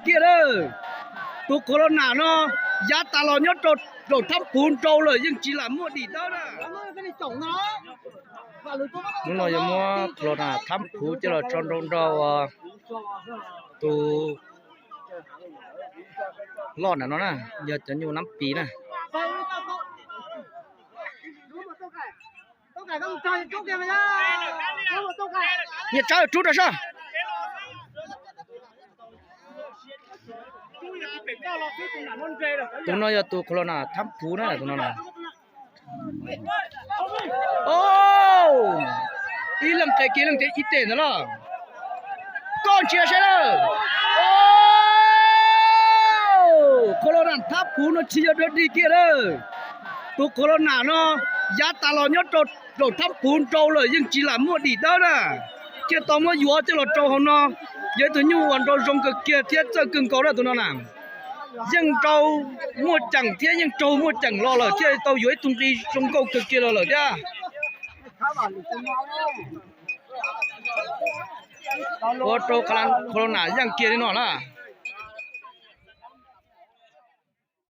kiag lawm. Tus Corona no yav tas los nyob rau zaum thab puv nrau lawm yeej tsis lam muaj dim dawb na. Hnub no yog muab Corona thab puv coj los tso nrau nrau tus loj na no na, yog cov nyuj nab pis na. Nyiaj tsawb rub rau sab. Tus no yog tus Corona thab puv na tus no na. Ib leeg qe kiag leej tias ib teg ntawd los. Koj ntsia saib lawm. Corona thab puv no tsis yog dog dig kiag lawm. Tus Corona no yav tas los nyob rau zaum thab puv nrau lawm yeej tsis lam muaj dim dawb na. Thiaj tau muab yuav coj los rau hauv no. Yog ib tug nyuj uas nrau zoo kawg kiag thiab txawj kawg nkaus na tus no na. Yeej nrau muaj ceem thiab yeej raug muaj ceem los lawm thiaj tau yuav ib tug nqi zoo nkauj kawg kiag los lawm thiab. Ua rau Corona yaaj kiag li no na.